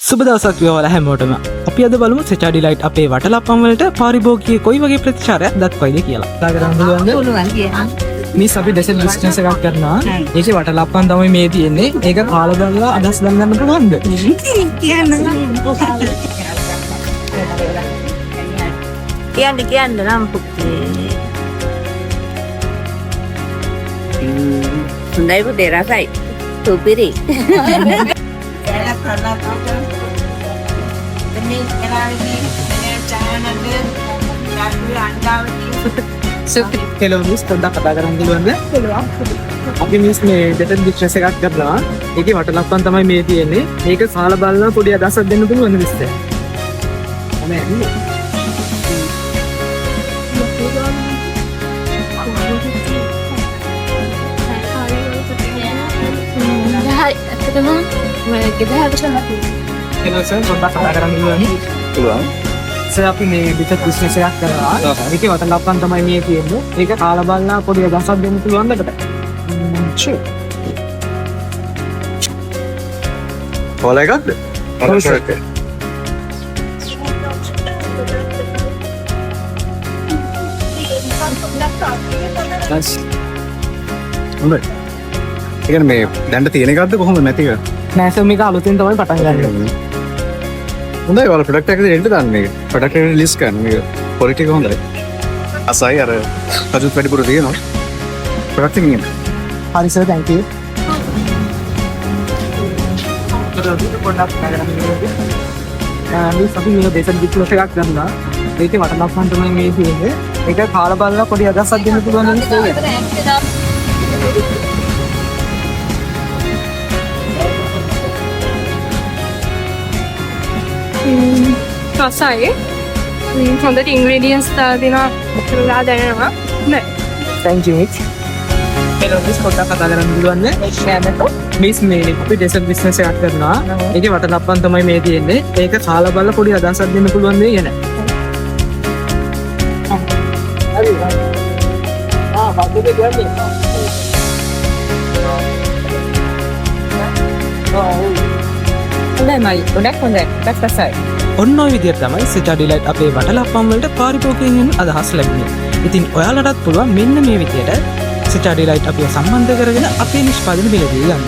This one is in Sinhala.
සුබ දවසක් වේවා ඔයාලා හැමෝටම. අපි අද බලමු සෙචා ඩිලයිට් අපේ වටලප්පම් වලට පාරිභෝගිකයෝ කොයි වගේ ප්‍රතිචාරයක් දක්වයිද කියලා. කතා කරන්න පුළුවන්ද? පුළුවන් කියන්න. මිස්, අපි ඩෙසර්ට් බිස්නස් එකක් කරනවා. ඒකේ වටලප්පම් තමයි මේ තියෙන්නේ. ඒක කාලා බලලා අදහස් දැනගන්න පුළුවන්ද? කියන්න. කියන්න කියන්න නම් පුතේ. හොඳයි පුතේ, රසයි. සුපිරි. හෙලෝ මිස්, පොඩ්ඩක් කතා කරන්න පුළුවන්ද? පුළුවන්. අපි මිස් මේ ඩෙසර්ට් බිස්නස් එකක් කරනවා. ඒකේ වටලප්පම් තමයි මේ තියෙන්නේ. මේක කාලා බලලා පොඩි අදහසක් දෙන්න පුළුවන්ද මිස්ටර්? මම ඇන්නේ. හරි, ඇත්තටම මම ගෙදර හදලා. හෙලෝ සර්, පොඩ්ඩක් කතා කරන්න පුළුවන්ද? පුළුවන්. සර්, අපි මේ ඩෙසර්ට් බිස්නස් එකක් කරනවා. ඒකේ වටලප්පම් තමයි මේ තියෙන්නේ. ඒක කාලා බලලා පොඩි අදහසක් දෙන්න පුළුවන්ද අපිට? ෂුවර්. ඔයාලා එකක්ද? ඔව් සර්. Nice. හොඳයි. ඒ කියන්නේ මේ දැන්ට තියෙන එකක්ද, කොහොමද නැති එක? නෑ සර්, මේක අලුතෙන් තමයි පටන් ගන්නේ. හොඳයි, ඔයාලා ප්‍රොඩක්ට් එක එන්න දාන්න මේක. ප්‍රොඩක්ට් එක රිලීස් කරන්න මේක. ක්වොලිටි එක හොඳයි. අසයි, අර කජුත් වැඩිපුර තියෙනවා. ප්‍රොඩක්ට් එක නියම. හරි සර්, thank you. පොඩ්ඩක් කතා කරන්න පුළුවන්ද? මිස්, අපි මේ ඩෙසර්ට් බිස්නස් එකක් කරනවා. ඒකේ වටලප්පම් තමයි මේ තියෙන්නේ. ඒක කාලා බලලා පොඩි අදහසක් දෙන්න පුළුවන්ද මිස් ඒක? රසයි. හොඳට ඉන්ග්‍රීඩියන්ට්ස් දාලා දෙනවා කියලා දැනෙනවා. නෑ. Thank you miss. Hello miss, පොඩ්ඩක් කතා කරන්න පුළුවන්ද? මිස්, මේ අපි ඩෙසර්ට් බිස්නස් එකක් කරනවා. ඒකේ වටලප්පම් තමයි මේ තියෙන්නේ. ඒක කාලා බලලා පොඩි අදහසක් දෙන්න පුළුවන්ද ඒ ගැන? හරි. ආ, බස් එකේ යන්නේ. ඔව්. හොඳයි මයි. ගොඩක් හොඳයි. ගොඩක් රසයි. ඔන්න ඔය විදිහට තමයි සෙචා ඩිලයිට් අපේ වටලප්පම් වලට පාරිභෝගිකයන්ගෙන් අදහස් ලැබුණේ. ඉතින් ඔයාලටත් පුළුවන් මෙන්න මේ විදිහට සෙචා ඩිලයිට් අපිව සම්බන්ධ කරගෙන අපේ නිෂ්පාදන මිලදී ගන්න.